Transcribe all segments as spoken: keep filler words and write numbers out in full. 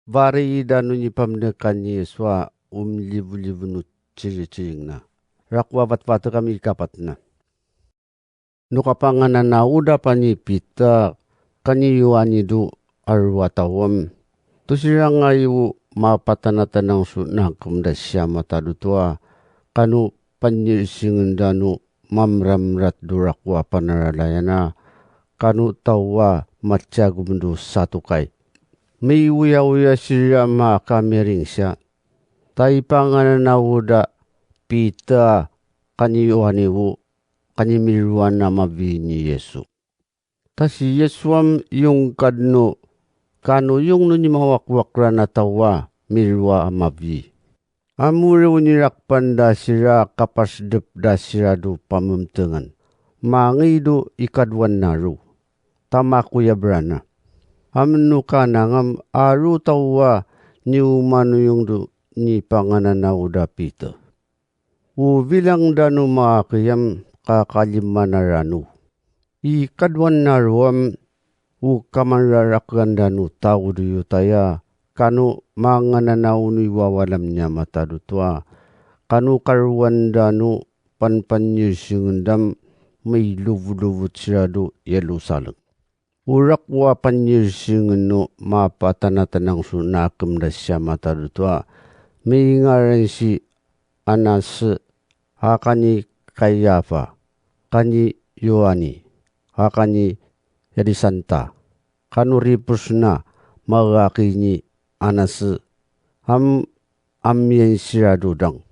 Bari ida no nipamneg kan ni Yesua, umlibulibu no chirichiring na. Rakowa batbatek kami ikapat na. No kapangananawda pa ni Pita kan ni Yohani do arwa tawam. Tusira nga iwo mapatanatanang so nakem da siya matadutua, kano panyirsingen da no mamramrat do rakowa panaralayana, kano tawa matiagom do satokay. May uyauya sira makamiring siya. Ta ipangananaw da Pita kan ni Yohani wo, kan ni Mirwan a mabi ni Yesu. Ta si Yesu am yungkad no, kano yung no nimawakwak ra na tawa, Mirwa a mabi. Amo ri wo nirakpan da sira, kapasdep da sira do pamemtengan. Mangay do ikadwan naro. Ta makuyab ra na. Am no kana ngam aro tawa niumanuyong do nipangananaw da Pita. Ubilang da no makiyam kakalima na ra no. Ikadwan naro am, o kamanrarakgan da no tawo do yutaya, kano mangananaw no iwawalam niya matadutua, kano karowan da no panpanyirsingen da am, may lubodlubot sira do Jerusalem. O rakowa panyirsingen no mapatanatanang so nakem da siya matadutua, may ngaran si Anas, ha kan ni Kayapa, kan ni Yohani, ha kan ni Yadisanta, kano ripos na maga ki ni Anas, am, amyan sira do dang.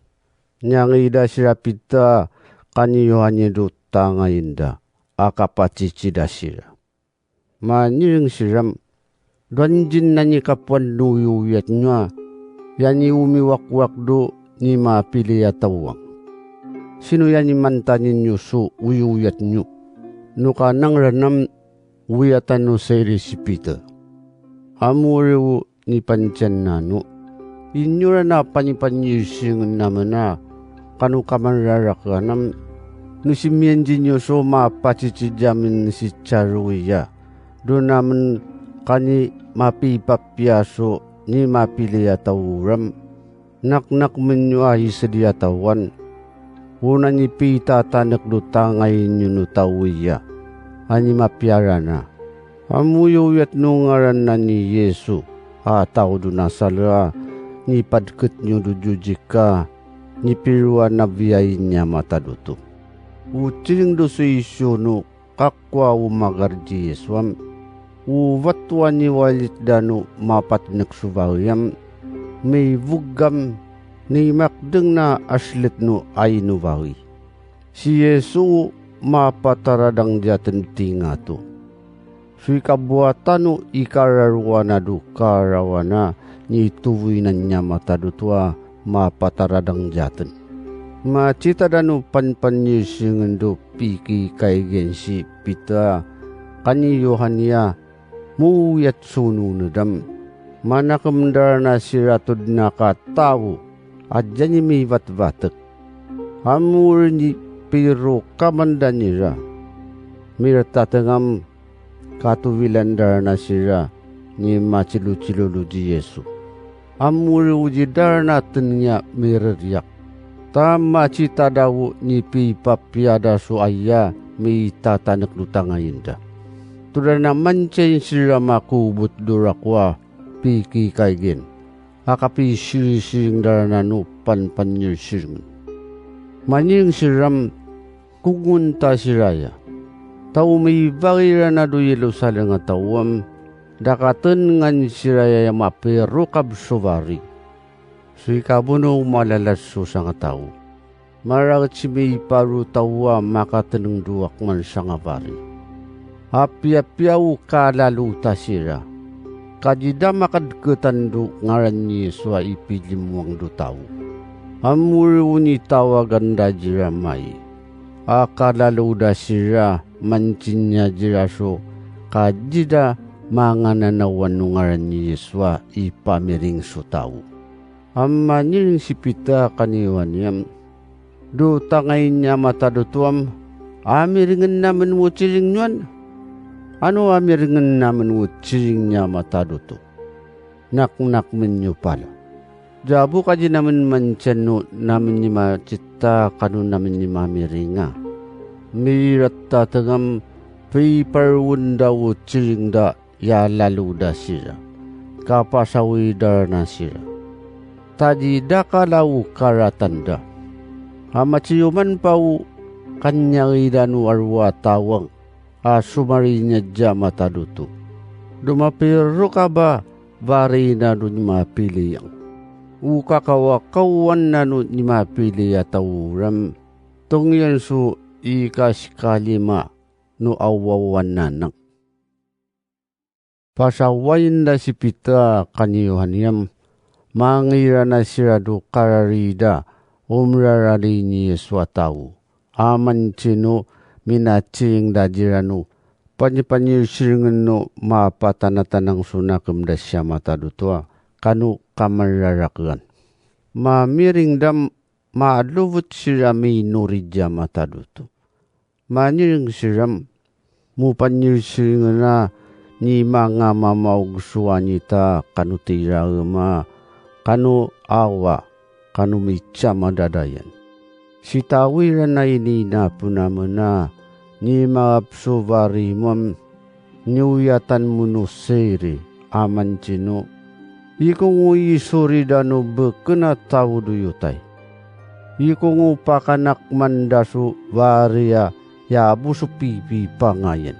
Niyangida sira Pita kan ni Yohani do tangayin da, a kapatsitsi da sira. Maniring sira am, do anjin na nikapuan no uyuyat niyo, a, yani umiwakwak do nimapili a tawo am. Sino yani manta ninyo so uyuyat niyo? No kanangra nam, uyatan no siri si Pita. Amo ri wo nipantiyan nano. Inyo ra na panipanyirsingen naman a, kano kamanrarakgan am, no si miyanjin yo so mapatsitsi dyamin si Charuya. Do naman kani mapipapiya so nimapili a tawo ram. Naknakmen yo ahi sadi a tawan. Wuna nipitatanek do tangayin yo no tawo iya. Ani mapiara na. Amo yo uyat no ngaran na ni Yesu, ha tawo do Nazaret, nipadket nyo do jujik ka, nipirwa na biyai niya mataduto. Utsiring do so isyo no kakwa umagar di Yesu am. Ubat wa niwalit da no mapatnek so bari am, may buggam, nimakdeng na aslet no ay no bari. Si Yesu mapataradang diyatun tingato. So ikabuatan no ikararuwa na do karawa na nituboy na niya mataduto a mapataradang diyatun. Matsita da no panpanyirsingun do pikikaygen si Peter kani Yohane a muuyat sununod am. Manakem da ra na sira tod nakatawo, adya ni mibatbatek. Amo ri ni Pedro kaman da nira. Mirtateng am katuwilan da ra na sira ni matsilotsilo di Yesu. Amo ri udi da ra na tun nga miririyak. Ta matsita daw ni pipapiya da so aya mitatanek do tangayin da. Tuda na mantiya in sira makubot do rakowa pikikaygen. Aka pisirisiring da ra na no panpanyirsiring. Maniring sira am kungonta siraya. Ta umibari ra na do Jerusalem nga tawo am, dakatun ngan siraya mapirukab so bari. So ikabuno malalas so sangatawo. Maraot si miparo tawo a makateneng do akman sangabari. Apiapiaw kalalo ta sira. Kadi da makadketan do ngaran ni Yesu a ipilimwang do tawo. Amo ri o nitawagan da dira may. Akalalo da sira mantsinya dira so kadi da mangananawan no ngaran ni Yesu a ipamiring so tawo. Am maniring si Peter kani Yohane am, do tangayin niya mataduto am, amiringen naman wo tsiring niyo an? Ano amiringen naman wo tsiring niya mataduto? naknakmen niyo pala. Diyabo kadi namin mantian no namin ni macitta kano namin ni mamiringa. Miratta tengam piparwenda wo ciring da ya lalo da sira. Kapasawida na sira. Ta dida kalaw karatan da. Ha maciyoman pa wo kanyangida no arwa tawang a sumari niya dya mataduto. Dumapiro ka ba bari na do ni mapili yang. Uka kawakawan na no ni mapili ya tawo ram. Tungyan so ika si kalima no awawan nanak. Pasawayin da si Peter kan Yohan yam, mangira na sira do kararida, umrarali ni Yeswa tawo. Aman tino minaciring da dira no, panyipanyirsiringan no mapatanatanang so nakem da siya mataduto a, kano kamararakean. Mamiring da, malubot sira minuri dya mataduto. Maniring sira, mo panyirsiringan na ni manga mamaog so wanita kano tiraem a, kano awa, kano mitsa madadayan. Sitawiran na ini napunamen a, ni mangapsubari mo am, niuyatan mo no siri, aman tino. Ikongo isuri da no beken a tawo do yutay. Ikongo pakanakman da so bari a yabo so pipipangayan.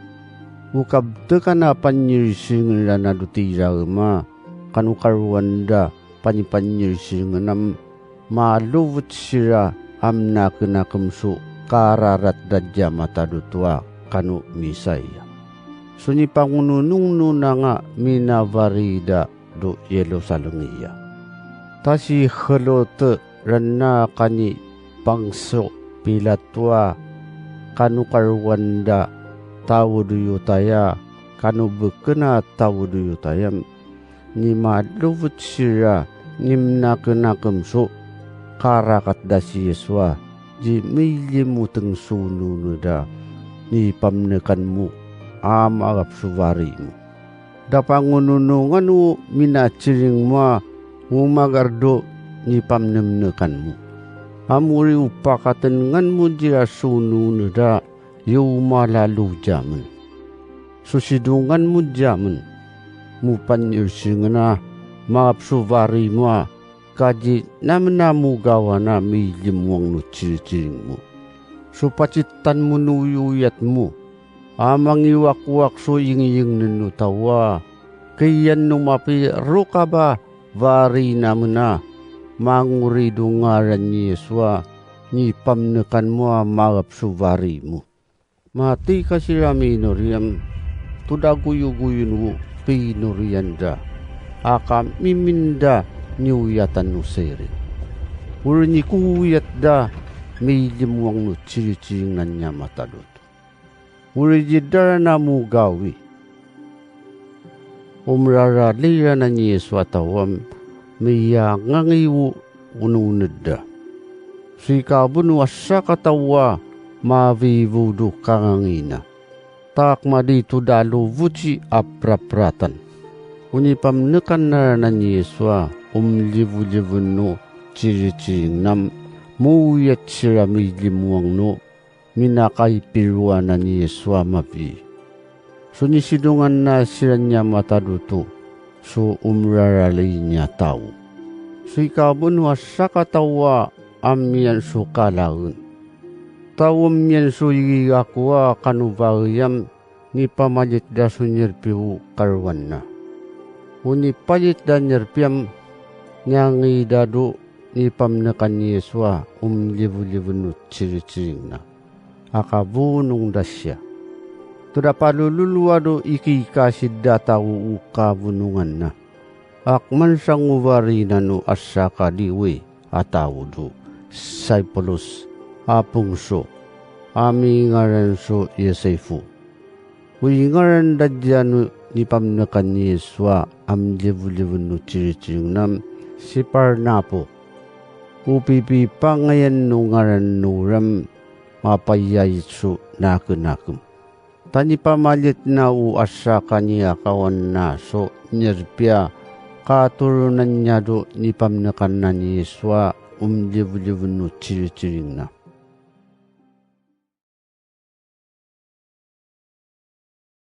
Ukabtekan a panyirsiringan da na do tiraem a, kano karuan da panyipanyirsiringan am, malubot sira am nakenakem so kararat da dya mataduto a kano Messiah. So nipangununong no na nga minabari da do Jerusalem iya. Ta si Herote ran na kan ni Pangso Pilato a, kano karuan da tawo do Yutaya, kano beken a tawo do Yutaya, ni malubot sira ni mnakenakem so karakat da si Yeswa, di milimuteng so nunod a nipamnekan mo a mangapsubari mo. Da pangununongan o minaciring mo a umagar do nipamnemnekan mo. Amori o pakatenengan mo dira so nunod a yo malalo dyamen. So sidongan mo dyamen, mo panyirsiringan a mangapsubari mo a, kadi namin a mo gawa na milimwang no ciriciring mo. So pacitan mo no uyuyat mo, a mangiwakwak so yingyingnen no tawa, kiyan no mapiro ka ba bari namin a, mangori do ngaran ni Yeswa, nipamnekan mo a mangapsubari mo. Matika sira minuriam, tuda guyoguyon wo pinurian da, a kamimin da niuyatan no siri. Wuri nikuyat da, milimwang no ciriciring na niya matadot. Wuri dida ra na mo gawi. Umrarali ra na ni Yeswa tawa, miyangangi wo ununod da. Sika bun wasa ka tawa, mabibo do kangangina. Tak madito da lubot si aprapratan. Uni pamnekan na ra na ni Yeswa, umlibolibon no ciriciring nam, muuyat sira milimwang no, minakaipiruan na ni Yeswa mabi. So nisidongan na sira niya mataduto, so umrarali niya tawo. So ikabunwa saka tawa am iyan so kalaen. Tawo am iyan so igigakoa kano bagiyam nipamalit da so nirpiwo karuan na. Uni palit da nirpiyam, niyangida do nipamnekan ni Yeswa, umlibolibon no ciriciring na. Akabunong da siya. Tuda palululwa do ikikasid da tawo o kabunongan na. Ak man sangubari na no asaka diwi a tawo do Cyprus a pungso, a mingaran so Yosefo. Uy ngaran da diyan no nipamnekan ni Yeswa am libolibon no ciriciring nam si Parnapo. Upipi pangayan no ngaran no ram mapayayit so nakenakem. Ta nipamalit na o asaka niya kawan na so nirpiya Katurunan niya do nipamnikan na ni Yiswa umlibulibul no chirichiring na.